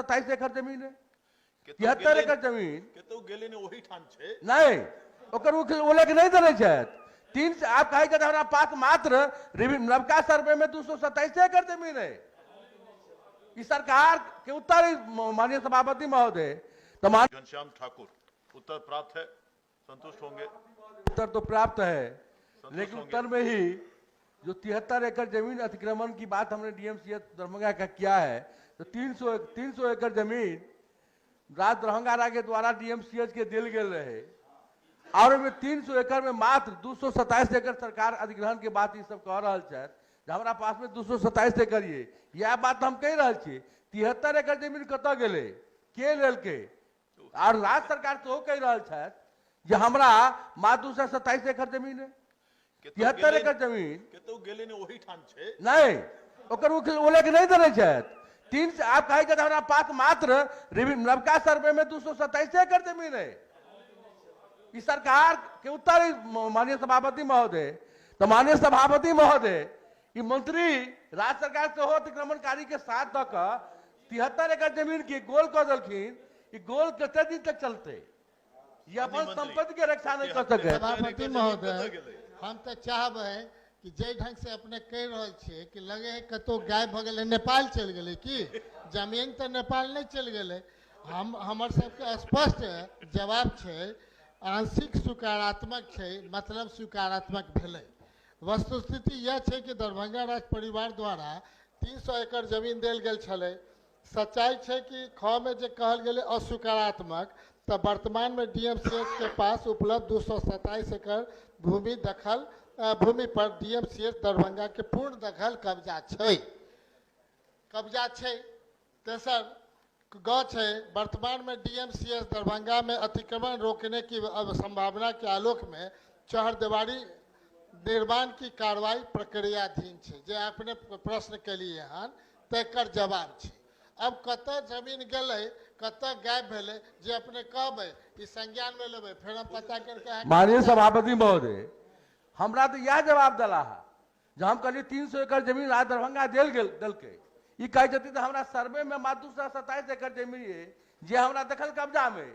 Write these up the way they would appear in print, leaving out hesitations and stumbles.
227 एकड़ जमीन है, 73 एकड़ जमीन कतौ गेलै ने ओहिठाम छै। नहि, ओकर ओ लेके नहि देने छथि। 300 आप कहै छथि हमरा पास मात्र नवका सर्वे में 227 एकड़ जमीन है। ई सरकार के उत्तर माननीय सभापति महोदय तो घनश्याम ठाकुर, उत्तर प्राप्त है, संतुष्ट होंगे? उत्तर तो प्राप्त है, लेकिन उत्तर में ही जो 73 एकड़ जमीन अतिक्रमण की बात हमने डीएमसीएच दरभंगा का किया है, तो 300 एकड़ जमीन राज दरभंगा राज के द्वारा डीएमसीएच के दिल गेल रहे और ओहिमे 300 एकड़ में मात्र 227 एकड़ सरकार अधिग्रहण के बात ई सब कह रहल छथि जे हमरा पास में 227 एकड़ ये, इएह बात हम कहि रहल छी। 73 एकड़ जमीन कतऽ गेलै, के लेलकै? और राज्य सरकार सेहो कहि रहल छथि जे हमरा मात्र 227 एकड़ जमीन है, 73 एकड़ जमीन कतौ गेलै ने ओहिठाम छै। नहि, ओकर ओ लेके नहि देने छथि। 300 आप कहै छथि हमरा पास मात्र नवका सर्वे में 227 एकड़ जमीन है। ई सरकार के उत्तर माननीय सभापति महोदय तो माननीय सभापति महोदय ई मंत्री राज्य सरकार सेहो अतिक्रमणकारी के साथ दऽ कऽ 73 एकड़ जमीन के गोल कऽ देलखिन। ई गोल कते दिन तक चलते? ये अपन संपत्ति के रक्षा नहीं कर सके। सभापति महोदय, हम तो चाहबै कि जे ढंग से अपने कहि रहल छियै कि लगे है कतौ गायब भऽ गेलै, नेपाल चलि गेलै की? जमीन तऽ नेपाल नहि चलि गेलै। हमर सबके स्पष्ट जवाब छै, आंशिक स्वीकारात्मक छै, मतलब स्वीकारात्मक भेलै। वस्तुस्थिति यह छै कि दरभंगा राज परिवार द्वारा 300 एकड़ जमीन देल गेल छलै। सच्चाई छै कि ख में जे कहल गेलै अस्वीकारात्मक, तऽ वर्तमान में डीएमसीएच के पास उपलब्ध 227 एकड़ भूमि दखल भूमि पर डीएमसीएच दरभंगा के पूर्ण दखल कब्जा छै, कब्जा छै। तेसर ग छै, वर्तमान में डीएमसीएच दरभंगा में अतिक्रमण रोकने की संभावना के आलोक में चहरदीवारी निर्माण की कार्रवाई प्रक्रियाधीन छै। जे अपने प्रश्न केलिए हन तकर जवाब छै। अब कतऽ जमीन गेलै, कतऽ गायब भेलै, जे अपने कहबै ई संज्ञान में लेबै, फेर हम पता करके। माननीय सभापति महोदय, हमरा तऽ इएह जवाब देला है जे हम कहलियै 300 एकड़ जमीन राज दरभंगा देल गेल देलकै, ई कहै छथिन तऽ हमरा सर्वे में मात्र 227 एकड़ जमीन ये जे हमरा दखल कब्जा में,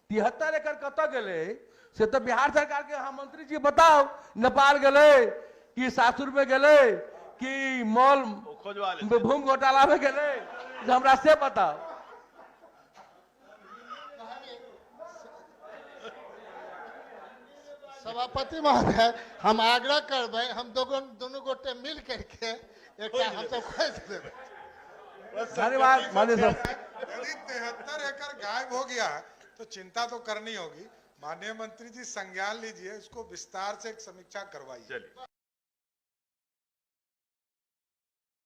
73 एकड़ कतऽ गेलै से तऽ बिहार सरकार के अहाँ मंत्री जी बताउ। नेपाल गेलै कि सासुर में गेलै कि मॉल भूमि घोटाला में गेलै, हमरा से बताउ। सभापति महोदय, हम आग्रह करबै, हम दुनू गोटे मिल करके एकटा हमसब खोजि देबै। धन्यवाद माननीय सर। यदि 73 एकड़ गायब हो गया तो चिंता तो करनी होगी। माननीय मंत्री जी संज्ञान लीजिए, इसको विस्तार से एक समीक्षा करवाइए। चलिए।